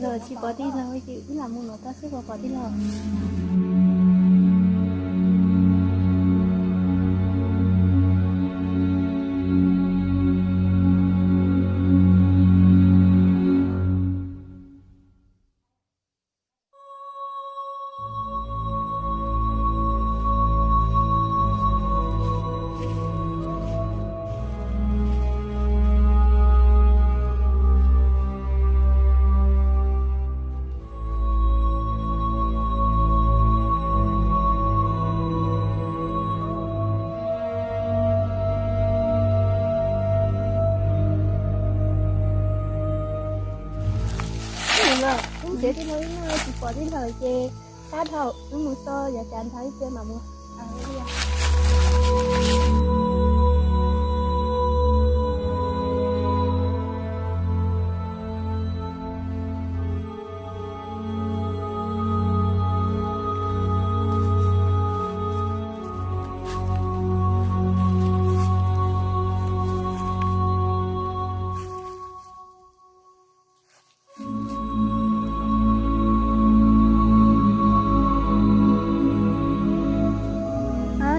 Los tsis pom tij laug ces wb lam mus no tau xwb, pom tij laug. Tub tsev tij laug ib no tsis pom tij laug ces sab dhau, wb mus xauj yog cas ntag ib pliag mam mus.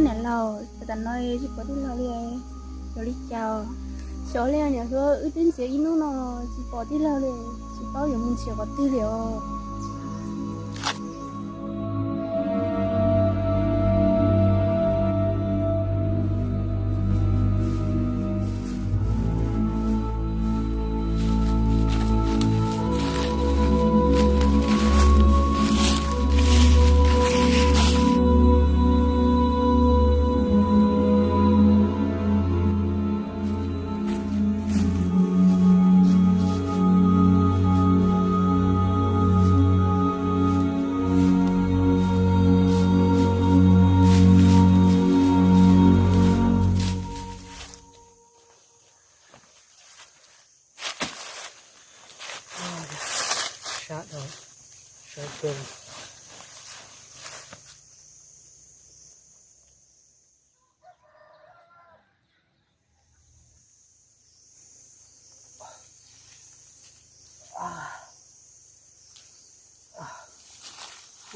Niam laus, tam no tsis pom tij laug li, yog li cas? Xyov li niam hluas, wb twb ntsiav ib hnub no tsis pom tij laug li, tsis paub yuav mus nrhiav qhov twg li os. Sab dhau, sab kawg.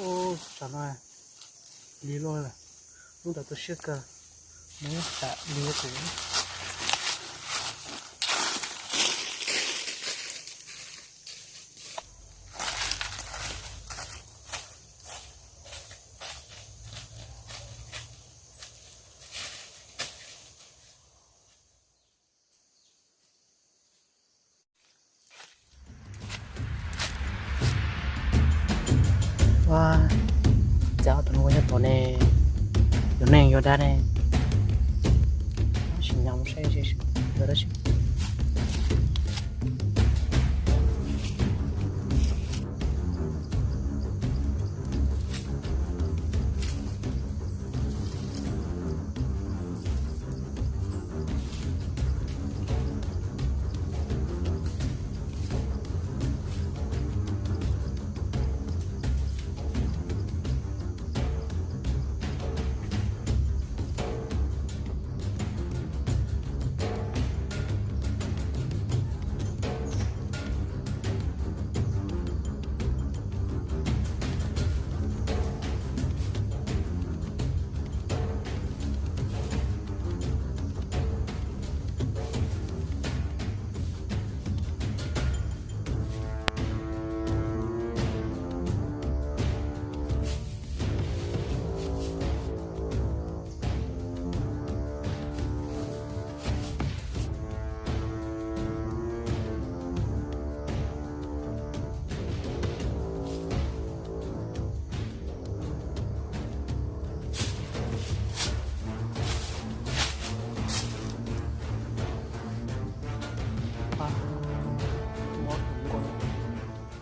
Ub, tsam no lig luaj lawm, hnub ntawd tu siab kawg, mus tam lig kuv. Ua, cas ob tug no ua nyob tod ne, yuav neeg yuav dab ne. Sim nyob mus saib yuav dab tsi.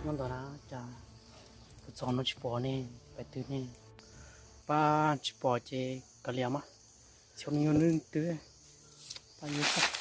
Nyob ntawd na, cas kuv txog no tsis pom ne, pais twg ne? Pab tsis pom ces kav liam mas, txhua me nyuam nws twb pab yuav tag.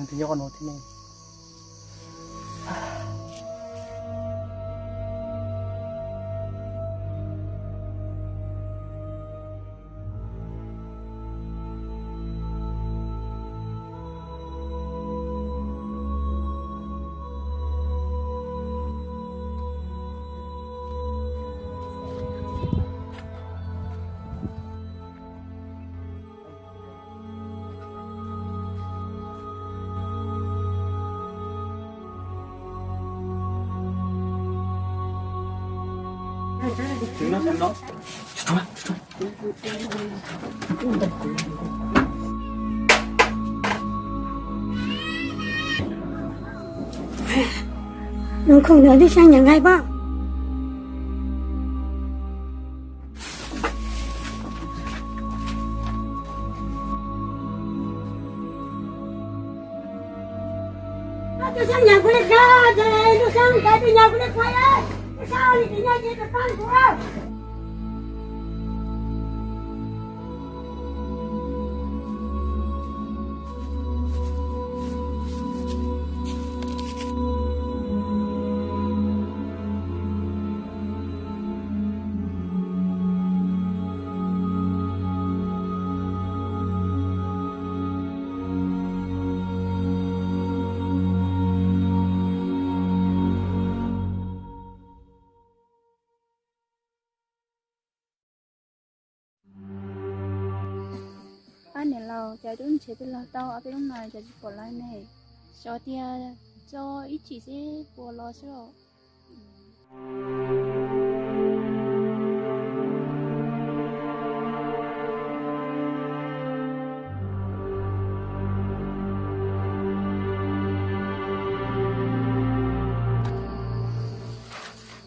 Tus nyob qhov no thiab ne. Nws khoom nws twb xyaa nyiam nqaij pab. Ab niam laus, cas tub nrhiav twb los tau ob peb hnub no cas tsis pom los ne? Xyov tias tso ib tsam seb puas los xwb os.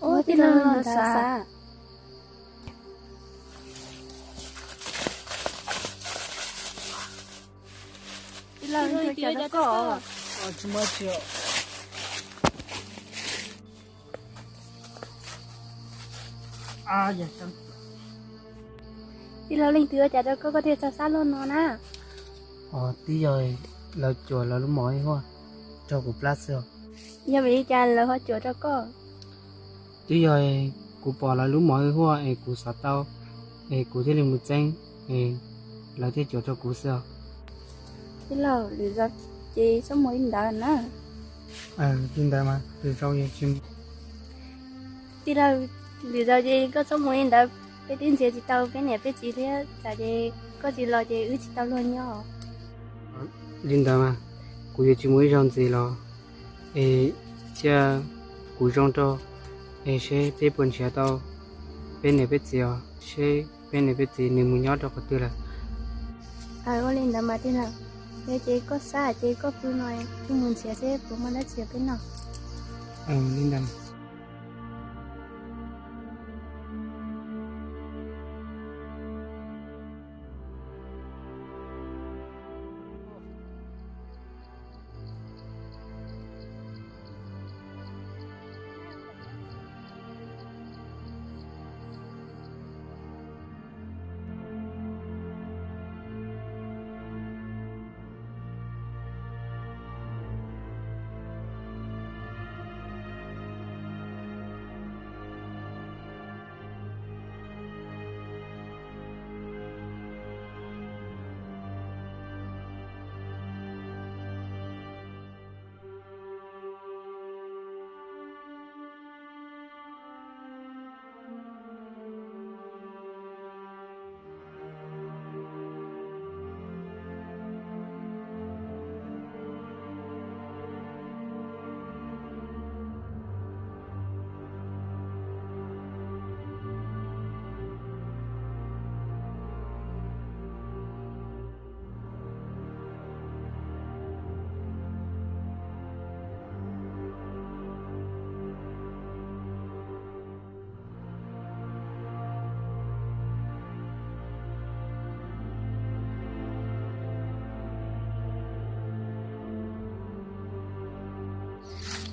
Ua tij laug los xav. Tij laug, tsis muaj tsi. Tij laug, leej twg ua cas rau koj, koj thiaj txog sab luaj no na? Os, twb yog lawv cuam lawv lub mom ib huaj rau kuv plab xwb os. Yog vim li cas lawv ho cuam rau koj? Twb yog kuv pom lawv lub mom ib huaj es kuv xav tau, es kuv thiaj li mus txeeb, es lawv thiaj cuam rau kuv xwb os. Tij laug, lwm zaus ces txhob mus li ntawd na. Li ntawd mas lwm zaus yog tsis mus. Tij laug, lwm zaus ces koj txhob mus li ntawd, peb twb ntxias tsis tau peb niam peb txiv thiab, tsam ces koj tsis los ces wb tsis tau luag nyob. Li ntawd mas kuv yuav tsis mus ib zaug ntxiv los, es cia kuv zoo rau, es seb peb puas nrhiav tau peb niam peb txiv os, seb peb niam peb txiv nws mus nyob rau qhov twg lawm. Ua li ntawd mas tij laug, yog ces koj xav ces koj pw no, kuv mus ntxias seb puas muaj dab tsi peb noj. Li ntawd.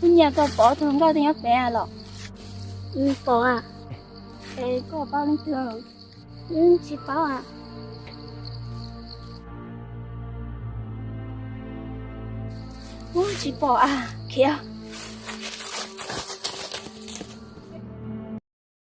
Wb nyiam koj pom tus hluas nkauj twg nyob pem los? Pom. Es koj paub leej twg? Tsis paub. Ub, tsis pom a, khiav.